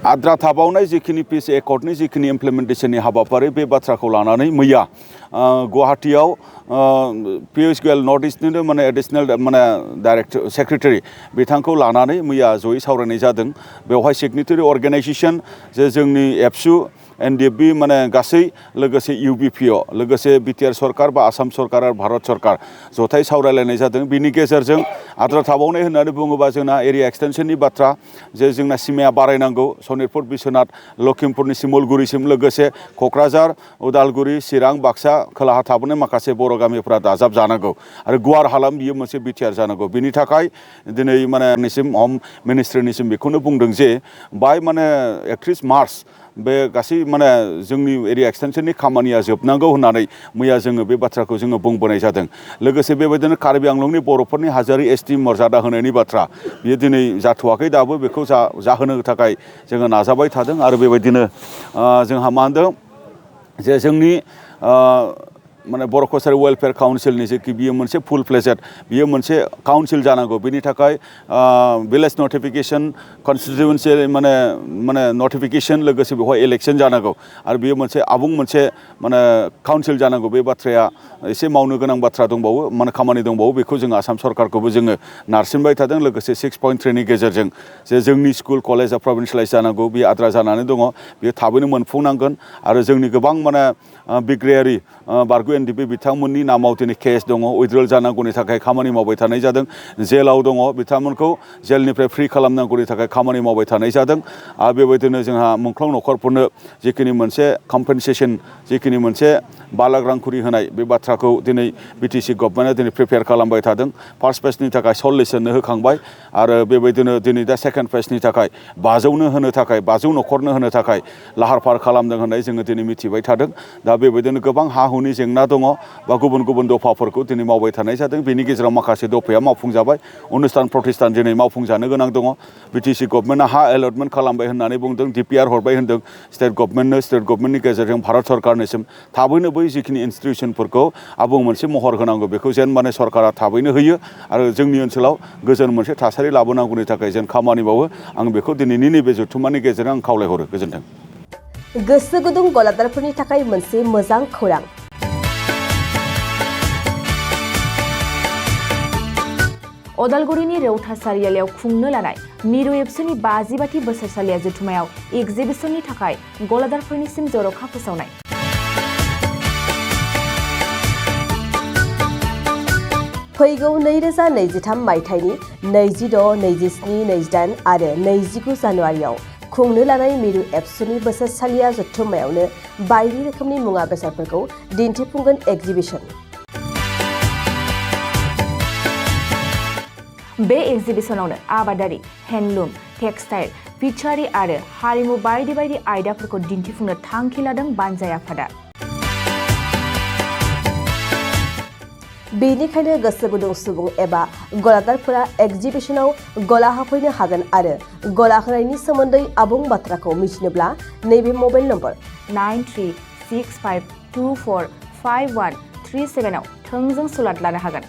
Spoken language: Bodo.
आद्रा थाबावनाय जिखिनि पिस एकर्डनि जिखिनि इमप्लिमेन्टेसननि हाबाफारि बे बाथ्राखौ लानानै मैया गुवाहाटीयाव पियुष गोयल नर्थ इस्टनिनो माने एडिशनेल माने डाइरेक्टर सेक्रेटारि बिथांखौ लानानै मैया जयै सावरायनाय जादों। बेवहाय सिगनेटारि अर्गेनाइजेसन जे जोंनि एबसु एनडिएफबि माने गासै लोगोसे इउबिपिअ लोगोसे बिटिआर सरकार बा आसाम सरकार आरो भारत सरकार जथाय सावरायलायनाय जादों। बिनि गेजेरजों आद्रा थाबावनाय होननानै बुङोबा जोंना एरिया एक्सटेनसननि बाथ्रा जे जोंना सिमाया बारायनांगौ सनितपुर बिश्वनाथ लखिमपुरनि सिमलगुरिसिम लोगोसे क'क्राझार उदालगुरि चिरां बाक्सा खोलाहा थाबोनाय माखासे बर' गामिफोरा दाजाब जानांगौ आरो गुवार हालाम बियो मोनसे बिटिआर जानांगौ। बिनि थाखाय दिनै माने होम मिनिस्ट्रिनिसिम बेखौनो बुंदों जे बाय माने 31 मार्च बे गासै माने जोंनि एरिया एक्सटेनसननि खामानिया जोबनांगौ होननानै मैया जोङो बे बाथ्राखौ जोङो बुंबोनाय जादों। लोगोसे बेबायदिनो कार्बि आंलंनि बर'फोरनि हाजारि एसटि मर्यादा होनायनि बाथ्रा बियो दिनै जाथ'वाखै दाबो बेखौ जाहोनो थाखाय जोङो नाजाबाय थादों आरो बेबायदिनो जोंहा मा होनदों जे जोंनि माने बर' कसारि वेलफेयार काउन्सिलनि जेखि बियो मोनसे फुल फ्लेजेड बियो मोनसे काउन्सिल जानांगौ। बिनि थाखाय भिलेज नटिफिकेसन कन्स्टिटिउन्सि माने नटिफिकेसन लोगोसे बेवहाय इलेक्सन जानांगौ आरो बियो मोनसे आबुं मोनसे माने काउन्सिल जानांगौ। बे बाथ्राया एसे मावनो गोनां बाथ्रा दंबावो माने खामानि दंबावो बेखौ जोङो आसाम सरकारखौबो जोङो नारसिनबाय थादों। लोगोसे 6.3नि गेजेरजों जे जोंनि स्कुल कलेजा प्रभिन्सियेलाइज जानांगौ बे आद्रा जानानै दङ बेयो थाबैनो मोनफुंनांगोन आरो जोंनि गोबां माने बिग्रायारि बारग' एनडिएफबि बिथांमोननि नामाव दिनै केस दङ उइथड्रल जानांगौनि थाखाय खामानि मावबाय थानाय जादों। जेलाव दङ बिथांमोनखौ जेलनिफ्राय फ्रि खालामनांगौनि थाखाय खामानि मावबाय थानाय जादों आरो बेबायदिनो जोंहा मुंख्लं न'खरफोरनो जिखिनि मोनसे कम्पेनसेसन जिखिनि मोनसे 5 लाख रांखरि होनाय बे बाथ्राखौ दिनै बिटिसि गभर्नमेन्टआ दिनै प्रिपेयार खालामबाय थादों। फार्स्ट फेजनि थाखाय 40 जननो होखांबाय आरो बेबायदिनो दिनै दा सेकेन्ड फेजनि थाखाय 500नो होनो थाखाय 500 न'खरनो होनो थाखाय लाहार फाहार खालामदों होननाय जोङो दिनै मिथिबाय थादों। दा बेबायदिनो गोबां हा हुनि जेंना दङ बा गुबुन गुबुन दफाफोरखौ दिनै मावबाय थानाय जादों। बेनि गेजेराव माखासे दफाया मावफुंजाबाय अनुस्थान प्रतिष्ठान दिनै मावफुंजानो गोनां दङ। बिटिसि गभर्नमेन्टआ हा एलटमेन्ट खालामबाय होननानै बुंदों डिपिआर हरबाय होनदों स्टेट गभर्नमेन्टनि गेजेरजों भारत सरकारनिसिम थाबैनो बै जिखिनि इन्सटिटिउसनफोरखौ आबुं मोनसे महर होनांगौ बेखौ जेन माने सरकारा थाबैनो होयो आरो जोंनि ओनसोलाव गोजोन मोनसे थासारि लाबोनांगौनि थाखाय जेन खामानि मावो आं बेखौ दिनैनि नैबे जथुम्मानि गेजेरजों आं खावलायहरो। गोजोन्थों। गोसो गुदुं गलादारफोरनि थाखाय मोनसे मोजां खौरां। अदालगुरिनि रौता सारियालियाव खुंनो लानाय मिरु एबसुनि 50 बोसोरसालिया जथुम्मायाव एक्जिबिसननि थाखाय गलादारफोरनिसिम जर'खा फोसावनाय। फैगौ 2023 मायथाइनि 26, 27, 28 आरो 29 जानुवारियाव खुंनो लानाय मिरु एबसुनि बोसोरसालिया जथुम्मायावनो बायदि रोखोमनि मुवा बेसादफोरखौ दिन्थिफुंगोन एक्जिबिसन। बे एक्जिबिसनावनो आबादारि, हेन्डलुम, टेक्सटाइल, फिचारि आरो हारिमु बायदि बायदि आयदाफोरखौ दिन्थिफुंनो थांखि लादों बानजाय आफादा। बेनिखायनो गोसो गुदुं सुबुं एबा गलादारफोरा एक्जिबिसनाव गला होफैनो हागोन आरो गला होनायनि सोमोन्दै आबुं बाथ्राखौ मिथिनोब्ला नैबे मबाइल नम्बर 9365245137 आव थोंजों सुलाद लानो हागोन।